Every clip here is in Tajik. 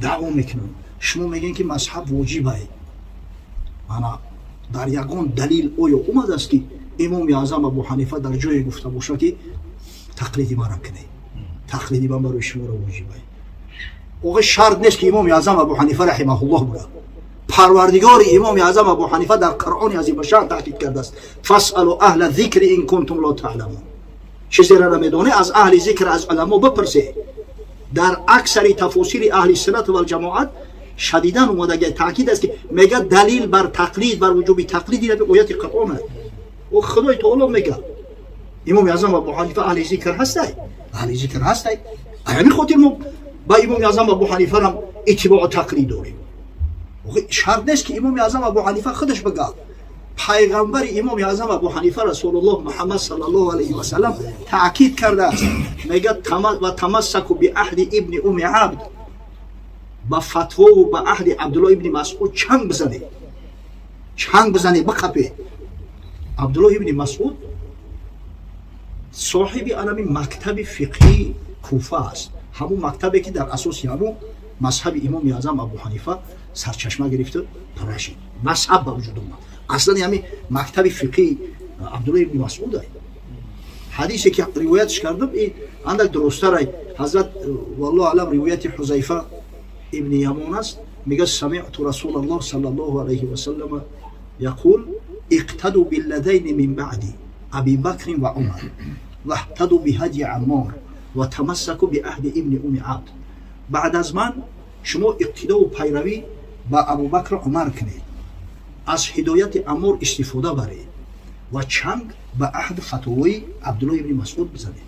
Даъво мекунанд. Шумо мегӯед, ки мазҳаб воҷибае. Ана дар ягон далил оё омадааст, ки Имоми Аъзам Абу Ҳанифа дар ҷое гуфта бошад, ки тақлиди мара кунед, тақлиди ман барои шуморо воҷибае? Оға, шарт нест, ки Имоми Аъзам Абу Ҳанифа раҳимаҳуллоҳ бугад. Парвардигори Имоми Аъзам Абу Ҳанифа дар Қуръони азимашан таъкид кардааст: فاسألوا أهل الذكر إن كنتم لا تعلمون. Чизеро намедонӣ, аз аҳли зикр, аз уламо бипурсе. Дар аксари тафосири аҳли суннат валҷамоат шадидан омадаги таъкид аст, ки мега далил бар тақлид, бар вуҷуби тақлид ин ояти Қуръон аст. О, Худои таоло мега. Имоми Аъзам Абу Ҳанифа аҳли зикр ҳастай, аҳли зикр ҳастай. Ҳамин хотир мо ба Имоми Аъзам Абу Ҳанифарам иттибоъу тақлид дорем. Шарт нест, ки Имоми Аъзам Абу Ҳанифа худаш бигӯяд. Пайғамбари Имоми Аъзам Абу Ҳанифа, Расулуллоҳ Муҳаммад саллаллоҳу алайҳи васалам таъкид кардааст, мегӯяд: وتمسكوا بعهد ابن أم عبد. Ба фатвову ба аҳди Абдуллоҳ ибни Масъуд чанг бизанед, чанг бизанед, биқапед. Абдуллоҳ ибни Масъуд соҳиби анами мактаби фиқҳии Куфа аст, ҳамун мактабе, ки дар асоси ҳамун мазҳаби Имоми Аъзам Абу Ҳанифа сарчашма гирифту парашид, мазҳаб ба вуҷуд омад. Аслан ҳами мактаби фиқҳии Абдуллоҳ ибни Масъуд. Ҳадисе, ки ривоятш кардам, андак дурусттарай, ҳазрат, валлоҳу аълам, ривояти Ҳузайфа ибни Ямон аст. Мега: سمعت رسول الله صلى الله عليه وسلم يقول: اقتدوا باللذين من بعدي، أبي بكر وعمر، واهتدوا بهدي عمار وتمسكوا بعهد ابن أم عبد. Баъд аз ман шумо иқтидову пайравӣ ба Абубакр, Умар кунед, аз ҳидояти Аммор истифода баред ва чанг ба аҳду фатвои Абдуллоҳ ибни Масъуд бизанед.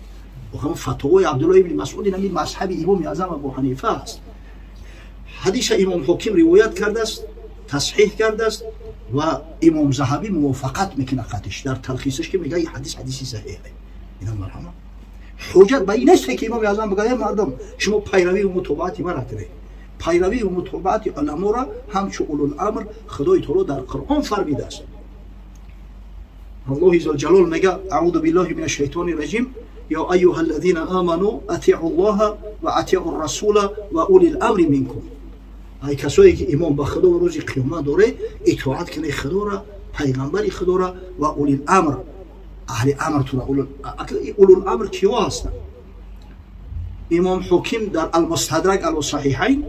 Фатвои Абдуллоҳ ибни Масъуд ин ҳамин мазҳаби Имоми Аъзам Абу Ҳанифа аст. Ҳадиса Имом Ҳоким ривоят кардааст, тасҳиҳ кардааст ва Имом Заҳабӣ мувофиқат мекунад қатиш дар талхисаш, ки мега ҳадис ҳадиси саҳиҳе. Ина марҳама, ҳуҷҷат ба ин нест, ки Имоми Аъзам бигӯяд: «Мардум, шумо пайравию мутобаати мара кунед». Пайравию мутобаати уламоро ҳамчун улуламр Худои таоло дар Қуръон фармидааст. Аллоҳи зулҷалол мега: أعوذ بالله من الشيطان الرجيم، يا أيها الذين آمنوا أطيعوا الله وأطيعوا الرسول وأولي الأمر منكم. Ай касое, ки имон ба Худо ва рӯзи қиёмат доре, итоат кунед Худора, пайғамбари Худора ва улил-амр, аҳли амртура. Улул-амр киҳо ҳастанд? Имом Ҳоким дар Алмустадрак ала Саҳиҳайн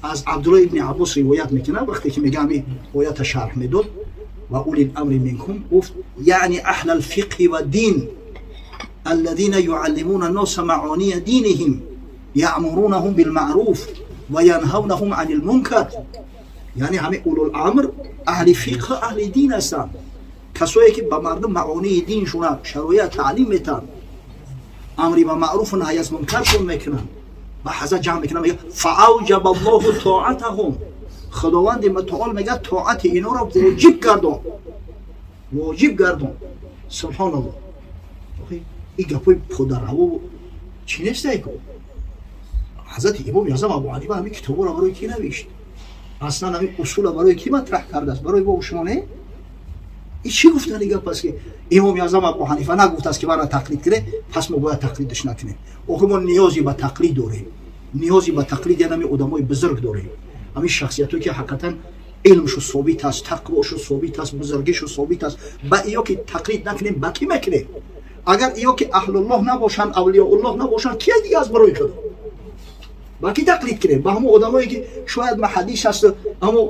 аз Абдуллоҳ ибни Аббос ривоят мекунад. Вақте ки мега, ҳами оята шарҳ медод وأولي الأمر منكم, гуфт: يعني أهل الفقه والدين الذين يعلمون الناس معاني دينهم، يأمرونهم بالمعروف وينهونهم عن المنكر. Яъне ҳами улуламр аҳли фиқҳ, аҳли дин ҳастанд, касое, ки ба мардум маъонии диншуна, шароит таълим метаҳанд, амри ба маъруфу наҳй аз мункаршон мекунанд. Ба ҳазрат ҷамъ мекунанд, мега: فأوجب الله طاعتهم. Худованди мутаол мега, тоати инора воҷиб гардон, воҷиб гардон. Субҳоналлоҳ, ин гапои подараво чӣ нестайко. Ҳазрати Имоми Аъзам Абу Ҳанифа ҳамин китобҳоро барои кӣ навишт? Аслан ҳамин усула барои кӣ матраҳ кардааст? Барои мо, шумо, не? Ин чӣ гуфтани гап аст, ки Имоми Аъзам Абу Ҳанифа нагуфтааст, ки маро тақлид кунед, пас мо бояд тақлидаш накунем? Охир мо ниёзе ба тақлид дорем, ниёзе ба тақлид янами одамои бузург дорем, ҳамин шахсиятое, ки ҳақиқатан илмшу собит аст, тақвошу собит аст, бузургишу собит аст. Ба иё ки тақлид накунем, ба кӣ мекунем? Агар иё ки аҳлуллоҳ набошанд, авлиёуллоҳ набошанд, кия дига аст барои Худо? Ба кӣ тақлид кунем? Ба ҳамон одамое, ки шояд ма ҳадис аст, аммо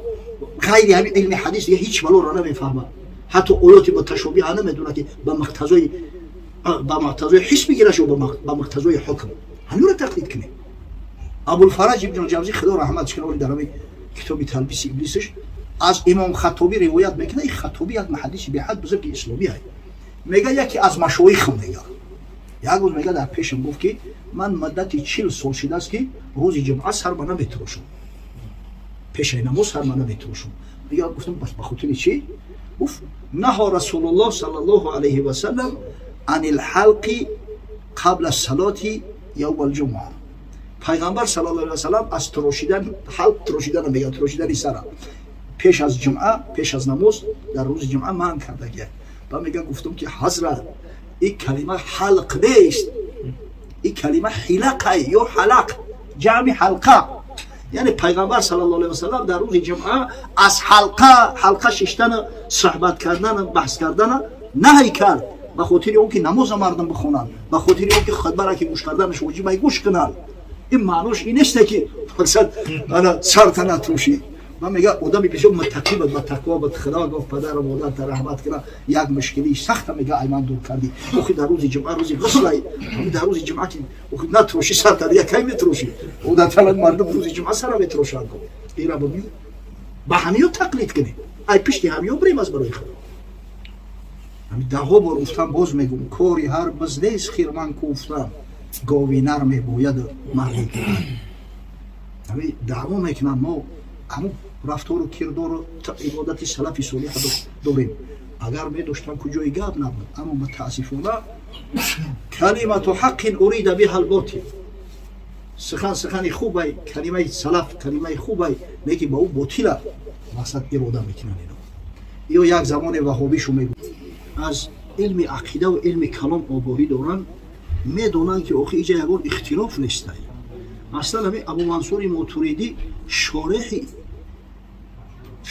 ғайри ҳамин илми ҳадис дига ҳеҷ балоро намефаҳмад, ҳатто оёти муташобиҳа намедонад, ки ба муқтазои ҳис бигираш ё ба муқтазои ҳукм. Ҳаминро тақлид кунем? Абулфараҷ ибн Ҷавзӣ, Худо раҳматш кунад, дар ҳамин китоби Талбиси Иблисаш аз Имом Хатобӣ ривоят мекунад. Ин Хатобӣ як муҳаддиси беҳад бузурги исломӣ ай. Мега, яке аз машоихам, мега, як рӯз, мега, дар пешам гуфт, ки ман муддати 40 сол шидааст, ки рӯзи ҷумъа сарма наметирошам, пешаи намоз сарма наметирошам. Мега, гуфтам: «Бас ба хотири чӣ?» Гуфт: نهى رسول الله صلى الله عليه وسلم عن الحلق قبل الصلاة يوم الجمعة. Пайғамбар саллаллоҳу алайҳи васаллам аз тирошидан, ҳалқ тирошидан мегӯяд, тирошидани сара пеш аз ҷумъа, пеш аз намоз дар рӯзи ҷумъа манъ кардагия. Ба мега, гуфтам, ки ҳазрат, ин калима ҳалқ нест, ин калима ҳилақай ё ҳалақ, ҷамъи ҳалқа. Яъне Пайғамбар саллаллоҳу алайҳи васаллам дар рӯзи ҷумъа аз ҳалқа шиштану суҳбат кардану баҳс кардана наҳй кард, ба хотири он ки намоза мардум бихонанд, ба хотири он ки хутбара ки гӯш карданаш воҷибай, гӯш кунанд. Ин маънош ин несте, ки мақсад ана сарта натрошӣ. Ман мега, одами бисёр муттақӣ буд, ба тақво буд. Худо гуфт, падару модарта раҳмат кунад, як мушкилии сахта, мега, ай ман дур кардӣ. Охи, дар рӯзи ҷумъа, рӯзи ғуслай, дар рӯзи ҷумъа ки охи натрошӣ сарта, дига кай метрошӣ? Одатан мардум рӯзи ҷумъа сара метрошанд. Ира бибин, ба ҳамиё тақлид кунем, ай пишти ҳамиё бирем. Аз барои Худо, ҳами даҳҳо бор гуфтам, боз мегӯм: кори ҳар биз нест хирман куфтан, гови нар мебояду марди кунад. Ҳами даъво мекунанд, мо ҳамун рафтору кирдору ибодати салафи солиҳа дорем. Агар медоштам, куҷои гап набуд, аммо мутаассифона كلمة حق أريد بها الباطل. Сухан сухани хубай, калимаи салаф калимаи хубай, лекин ба ӯ ботила мақсад ирода мекунанд. Ино ё як замоне ваҳобишу мегӯ, аз илми ақидаву илми калом огоҳӣ доранд, медонанд, ки охи иҷа ягон ихтилоф нестай. Аслан ҳами Абумансури Мотуридӣ шореҳи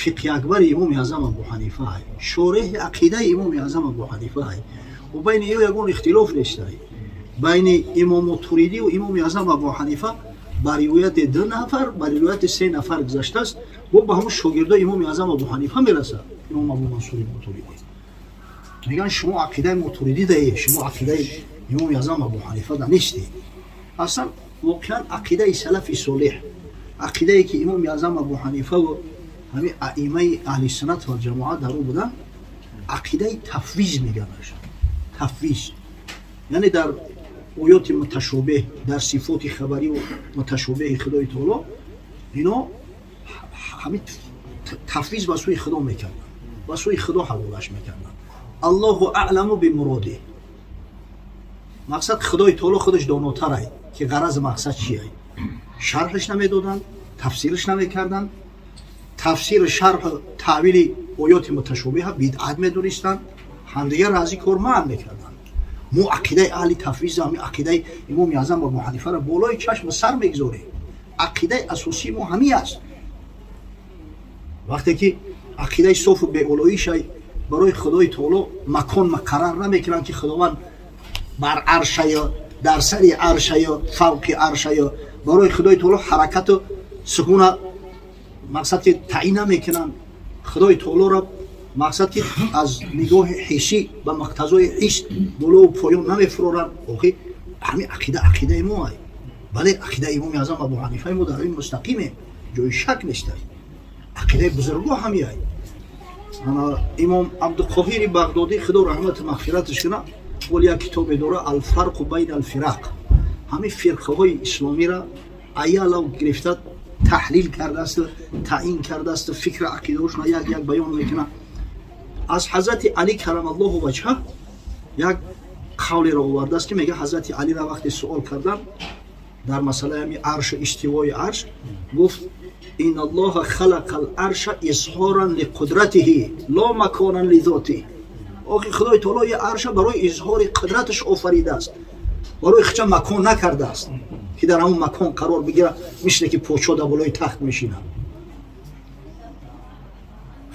фиқҳи акбари Имоми Аъзам Абу Ҳанифаай, шореҳи ақидаи Имоми Аъзам Абу Ҳанифаай. У байни ё ягон ихтилоф нестай. Байни Имом Мотуридию Имоми Аъзам Абу Ҳанифа ба ривояти ду нафар, ба ривояти се нафар гузаштааст. Бо ба ҳамун шогирдои Имоми Аъзам Абу Ҳанифа мерасад. Имом Абумансури Мотуридӣ мегӯянд: шумо ақидаи Мотуридӣ дае, шумо ақидаи Имоми Аъзам Абу Ҳанифа да нестед. Аслан воқеан ақидаи салафи солеҳ, ақидае ки Имоми Аъзам Абу Ҳанифаву ҳамин аимаи аҳли суннат ва ҷамоат дар ӯ буданд, ақидаи тафвиз мегӯянд. Тафвиз яъне дар оёти муташобеҳ, дар сифоти хабариву муташобеҳи Худои Таоло ино ҳамин тафвиз ба сӯи Худо мекарданд, ба сӯи Худо ҳаволаш мекарданд. الله أعلم بمراده. Мақсад, Худои Таоло худаш донотарай, ки ғаразу мақсад чия. Шарҳаш намедоданд, тафсираш намекарданд. Тафсиру шарҳу таъвили оёти муташобиҳа бидъат медонистанд, ҳамдигар аз ин кор манъ мекарданд. Мо ақидаи аҳли тафвиз, ҳами ақидаи Имоми Аъзам Абу Ҳанифаро болои чашму сар мегузорем. Ақидаи асосии мо ҳамин аст. Вақте ки ақидаи софу беолоишай, барои Худои Таоло макон муқаррар намекунанд, ки Худованд бар аршая, дар сари аршая, фавқи аршая. Барои Худои Таоло ҳаракату сукуна мақсад ки таъин намекунанд. Худои Таолоро мақсад ки аз нигоҳи ҳиссӣ ба муқтазои ҳис болову поён намефуроранд. Охи, ҳамин ақида ақидаи мо ай. Бале, ақидаи Имоми Аъзам Абу Ҳанифаи мо дар ин мустақимем, ҷои шак нестай. Ақидаи бузургҳо ҳами ай. Имом Абдуқоҳири Бағдодӣ, Худо раҳмату мағфираташ кунад, вол як китобе дора, الفرق بين الفرق. Ҳамин фирқаҳои исломира аялав гирифта таҳлил кардааст, таъин кардааст, фикру ақидаҳошона як як баён мекунад. Аз Ҳазрати Али كرم الله وجهه як қавлеро овардааст, ки мега, Ҳазрати Алиро вақте суол кардан дар масъалаи ҳами аршу истивои арш, гуфт: إن الله خلق العرش إظهارا لقدرته لا مكانا لذاته. Охи, Худои Таоло е арша барои изҳори қудраташ офаридааст, барои хича макон накардааст, ки дар ҳамон макон қарор бигирад, мисле ки подшо дар болои тахт мешинад.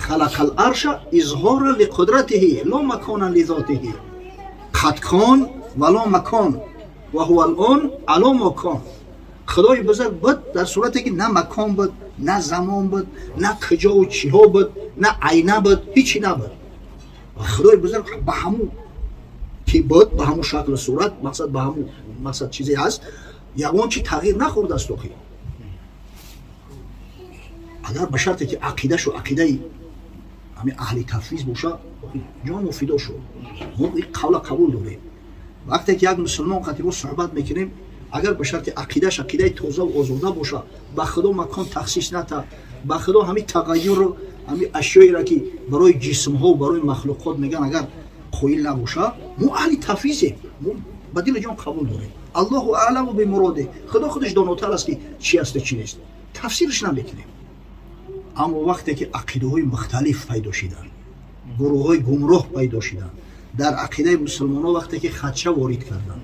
خلق العرش إظهارا لقدرته لا مكانا لذاته، قد كان ولا مكان وهو الآن على ما كان. Худои бузург буд дар сурате ки на макон буд, на замон буд, на куҷову чиҳо буд, на айна буд, ҳичи набуд. Худои бузург ба ҳамун ки буд, ба ҳамун шаклу сурат, мақсад, ба ҳамун мақсад чизе ҳаст, ягон чи тағйир нахӯрдааст. Охи, агар ба шарте ки ақидашу ақидаи ҳамин аҳли тафвиз боша, ҷону фидо шуд, мо ин қавла қабул дорем. Вақте ки як мусулмон қати мо суҳбат мекунем, агар ба шарти ақидаш ақидаи тозаву озода боша, ба Худо макон тахсис ната, ба Худо ҳамин тағайюру ҳамин ашёеро, ки барои ҷисмҳо, барои махлуқот меган, агар қоил набоша, мо аҳли тафвизем, мо ба дили ҷон қабул дорем. الله أعلم بمراده. Худо худаш донотар аст, ки чи асту чи нест, тафсираш намекунем. Аммо вақте ки ақидаҳои мухталиф пайдо шиданд, гурӯҳҳои гумроҳ пайдо шиданд, дар ақидаи мусулмонҳо вақте ки хадша ворид карданд,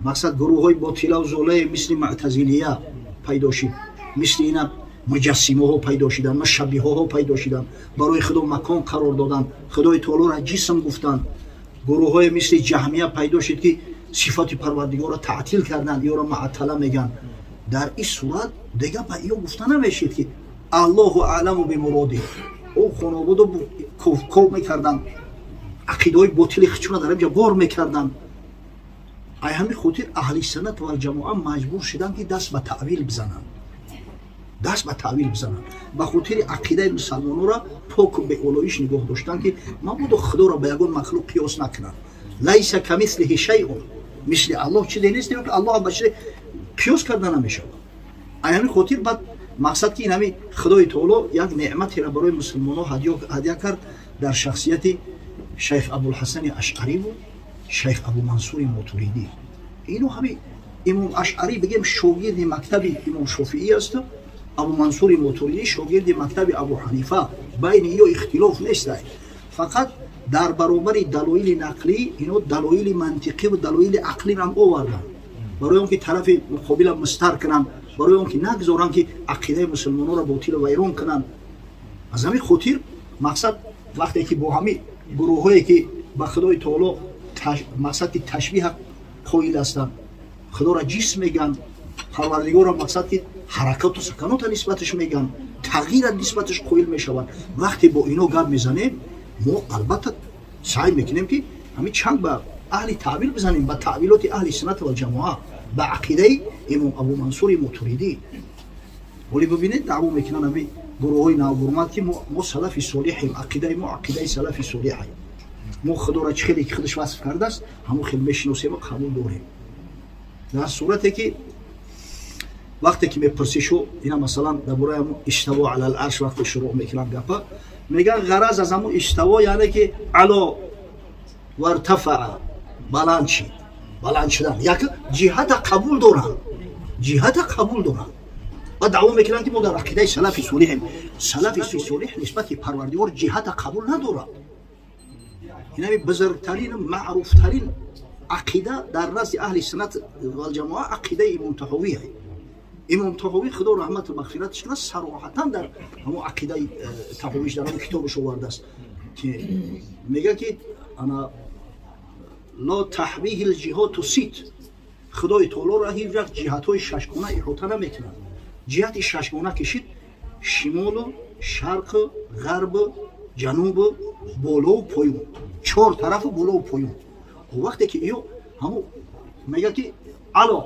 мақсад, гурӯҳҳои ботилаву золае мисли муътазилия пайдо шид. Мисли ина муҷассимаҳо пайдо шиданд, мушаббиҳоҳо пайдо шиданд, барои Худо макон қарор доданд, Худои Таолоро ҷисм гуфтанд. Гурӯҳҳое мисли Ҷаҳмия пайдо шуд, ки сифати Парвардигорро таътил карданд, ёро муаттала мегӯянд. Дар ин сурат дига ба иё гуфта намешид, ки Аллоҳу аъламу бимуродиҳ. Ӯ хонободу ков мекарданд, ақидаҳои ботили хичуна дар инҷа бор мекарданд. Ай ҳамин хотир аҳли суннат валҷамоа маҷбур шуданд, ки даст ба таъвил бизананд, даст ба таъвил бизананд, ба хотири ақидаи мусалмононро поку беолоиш нигоҳ доштан, ки мабодо Худоро ба ягон махлуқ қиёс накунанд. Лайса камислиҳи шайъун, мисли Аллоҳ чизе нест, ки Аллоҳ ба чизе қиёс карда намешавад. Ай ҳамин хотир баъд мақсад, ки ин ҳами Худои Таоло як неъматеро барои мусулмонҳо ҳадя кард дар шахсияти шайх Абулҳасани Ашъариву шайх Абумансури Мотуридӣ. Ино ҳами имом Ашъарӣ, бигем, шогирди мактаби имом Шофиӣ асту Абумансури Мотуридӣ шогирди мактаби Абу Ҳанифа. Байни иё ихтилоф нестай, фақат дар баробари далоили нақлӣ ино далоили мантиқӣ ва далоили ақлирам оварданд, барои он ки тарафи муқобила мустар кунанд, барои он ки нагзоранд, ки ақидаи мусулмононро ботилу вайрон кунанд. Аз ҳамин хотир мақсад, вақте ки бо ҳамин гурӯҳҳое, ки ба Худои Таоло мақсад ки ташбиҳа қоил ҳастанд, Худоро ҷисм мегӯянд, Парвардигорро мақсад ки ҳаракату саканота нисбаташ мегӯянд, тағйира нисбаташ қоил мешаванд, вақте бо ино гап мезанем, мо албатта саъй мекунем, ки ҳамин чанд ба аҳли таъвил бизанем, ба таъвилоти аҳли суннат валҷамоа, ба ақидаи имом Абумансури Мотуридӣ. Вале бибинед, даъво мекунанд ҳамин гурӯҳҳои навбурмад, ки мо салафи солиҳем, ақидаи мо ақидаи салафи солиҳем, мо Худоро чӣ хеле ки худаш васф кардааст, ҳамон хел мешиносему қабул дорем. Дар сурате ки вақте ки мепурсишу ина, масалан, дар бораи ҳамун иштаво алал арш вақте шурӯъ мекунанд гапа, мегӯянд, ғараз аз ҳамун иштаво, яъне ки ало вартафаа, баланд шид, баланд шудан. Як ҷиҳата қабул доранд, ҷиҳата қабул доранд ва даъво мекунанд, ки мо дар ақидаи салафи солиҳем. Салафи солиҳ нисбати Парвардигор ҷиҳата қабул надорад. Инами бузургтарин, маъруфтарин ақида дар назди аҳли суннат валҷамоа ақидаи имом Таҳовия. Имом Таҳовӣ, Худо раҳмату мағфираташ кунад, сароҳатан дар ҳамон ақидаи Таҳовиш, дар ҳамон китобаш овардааст, ки мега, ки ана ла таҳвиҳи лҷиҳоту сит, Худои Таолоро ҳеҷ вақт ҷиҳатҳои шашгона иҳота намекунад. Ҷиҳати шашгона кишид: шимолу шарқу ғарбу ҷанубу болову поюн, чор тарафу болову поюн. Вақте ки ё ҳамун мега, ки ало,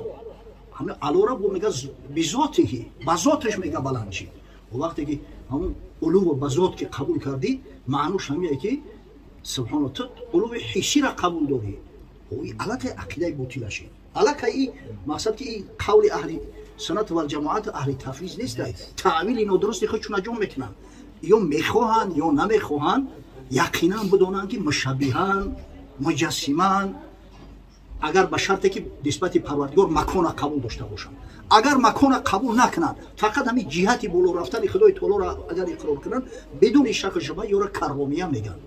ҳамин алора бо мега бизотиҳи, ба зоташ мега баланд шид. Вақте ки ҳамун улуву ба зот ки қабул кардӣ, маънуш ҳамие, ки субҳона, ту улуви ҳиссира қабул дорӣ. Аллакай ақидаи ботила шид. Аллакай и мақсад, ки и қавли аҳли суннат валҷамоат, аҳли тафвиз нест. Таъвили нодурусти худ чун анҷом мекунанд, ё мехоҳанд, ё намехоҳанд, яқинан бидонанд, ки мушаббиҳанд, муҷассиманд, агар ба шарте ки нисбати Парвардигор макона қабул дошта бошанд. Агар макона қабул накунанд, фақат ҳамин ҷиҳати боло рафтани Худои Таолоро агар иқрор кунанд, бидуни шаку шубҳа ёро карромия мегӯянд.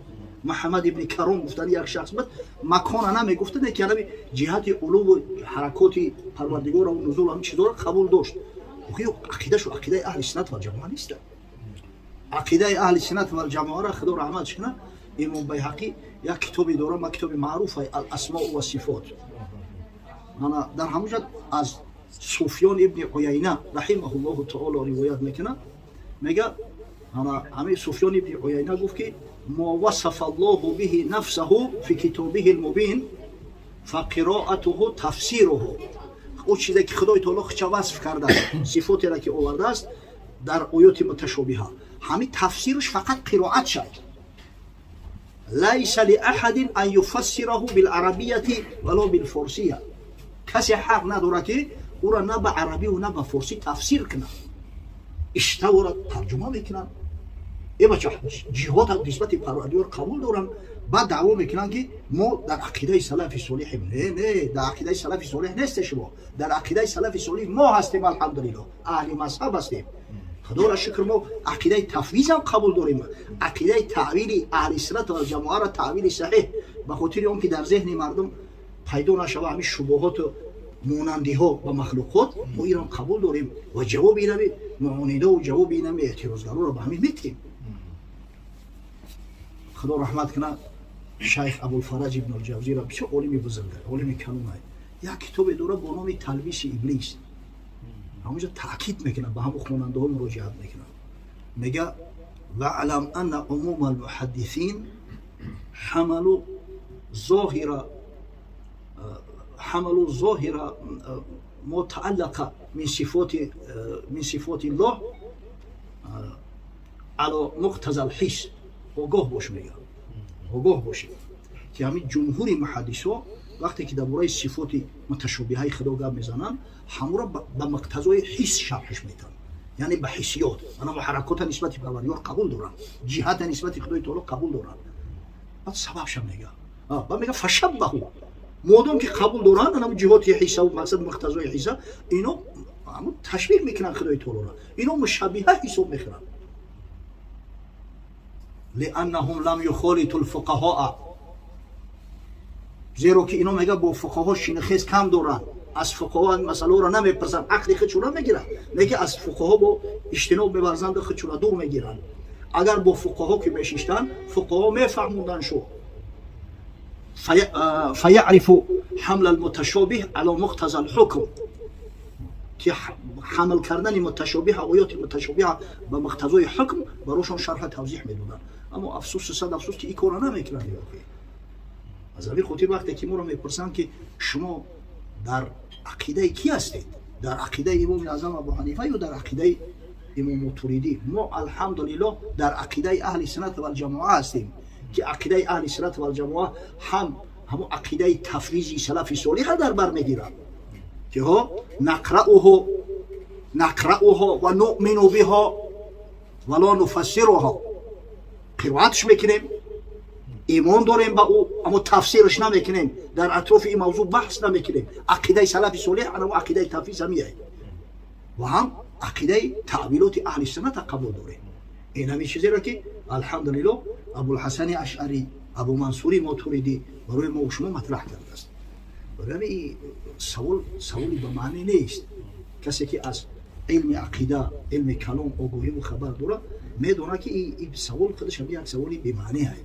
Муҳаммад ибни Каром гуфтани як шахс буд, макона намегуфта, не ки ҳами ҷиҳати улуву ҳаракоти Парвардигора, нузул, ҳамин чизоро қабул дошт. Ақидашу ақидаи аҳли суннат валҷамоа нест. Ақидаи аҳли суннат валҷамоаро, Худо раҳматш кунад, имом Байҳақӣ як китобе дорам, ма китоби маъруфа, Ал Асмоу ва Сифот. Ана дар ҳамонҷа аз Суфён ибни Уяйна раҳимаҳуллоҳу таоло ривоят мекунад, мега, ана ҳамин Суфён ибни Уяйна гуфт, ки мо васафа Аллоҳу биҳи нафсаҳу фи китобиҳи лмубин фақироатуҳу тафсируҳу. О чизе ки Худои Таоло хича васф кардааст, сифотеро ки овардааст дар оёти муташобиҳа, ҳамин тафсирш фақат қироат шад. Лайса лиаҳадин ан юфассираҳу биларабияти вало билфорсия. Касе ҳақ надорад, ки ӯро на ба арабиву на ба форсӣ тафсир кунад. Иштавора тарҷума мекунанд. Э бача, ҷиҳод нисбати Парвардигор қабул доранд, баъд даъво мекунанд, ки мо дар ақидаи салафи солиҳем. Не, не, дар ақидаи салафи солиҳ несте шумо. Дар ақидаи салафи солиҳ мо ҳастем, алҳамдулилло, аҳли мазҳаб ҳастем, Худоро шукр. Мо ақидаи тафвизам қабул дорем, ақидаи таъвили аҳли суннат валҷамоаро, таъвили саҳеҳ, ба хотири он ки дар зеҳни мардум пайдо нашава ҳамин шубоҳоту. Монандиҳо ба махлуқот мо инам қабул дорем ва ҷавоби инами муонидаву ҷавоби инами эътирозгароро ба ҳамин метиҳем. Худо раҳмат кунад шайх Абулфараҷ ибн Алҷавзира, бисёр олими бузурга, олими калонай. Як китобе дора бо номи «Талбиси Иблис». Ҳамонҷо таъкид мекунад, ба ҳамон хонандаҳо муроҷиат мекунад, мега: «واعلم أن عموم المحدثين حملوا ظاهر ما تعلق من صفات الله على مقتضى الحس». Огоҳ бош, мега, огоҳ бошед, ки ҳамин ҷумҳури муҳаддисҳо, вақте ки дар бораи сифоти муташобиҳаи Худо гап мезананд, ҳамуро ба муқтазои ҳис шарҳаш метаванд, яъне ба ҳиссиёт. Ана ҳаракота нисбати Парвардигор қабул доранд, ҷиҳата нисбати Худои Таоло қабул доранд. Баъд сабабша мега, баъд мега: فشبهوا. Модом ки қабул доранд анам ҷиҳоти ҳисса, мақсад муқтазои ҳисса, ино ташбеҳ мекунанд Худои Таолоро, ино мушаббиҳа ҳисоб мекунанд. لأنهم لم يخالطوا الفقهاء. Зеро ки ино, мега, бо фуқаҳо шинихез кам доранд, аз фуқаҳо масъалаҳоро намепурсанд, ақли худшуна мегиранд. Неки аз фуқаҳо бо иҷтиноб меварзанду худшуна дур мегиранд. Агар бо фуқаҳо ки мешиштанд, фуқаҳо мефаҳмуданд шу فيعرف حمل المتشابه على مقتضى الحكم, ки ҳамл кардани муташобиҳа, оёти муташобиҳа ба муқтазои ҳукм барошон шарҳа тавзеҳ медоданд. Аммо афсӯс, сад афсӯс, ки ин корро намекунанд. Аз ҳамин хотир, вақте ки моро мепурсанд, ки шумо дар ақидаи кӣ ҳастед, дар ақидаи Имоми Аъзам Абу Ҳанифа ё дар ақидаи Имом Мотуридӣ, мо, алҳамдулиллоҳ, дар ақидаи аҳли суннат валҷамоа ҳастем, ки ақидаи аҳли суннат валҷамоа ҳам ҳамон ақидаи тафвизи салафи солиҳа дар бар мегирад, ки ҳо نقرأها ونؤمن بها ولا نفسرها. Қироатш мекунем, имон дорем ба ӯ, аммо тафсирш намекунем, дар атрофи ин мавзӯъ баҳс намекунем. Ақидаи салафи солеҳ анав ақидаи тафвиз ҳамияй ва ҳам ақидаи таъвилоти аҳли сунната қабул дорем. Ин ҳамин чизеро, ки, алҳамдулиллоҳ, Абулҳасани Ашъарӣ, Абу Мансури Мотуридӣ барои мо шумо матраҳ кардааст. Барои ҳамин савол саволи ба маъне нест. Касе ки аз илми ақида, илми калом огоҳиву хабар дорад, медонад, ки ин савол худаш як саволи бемаъне.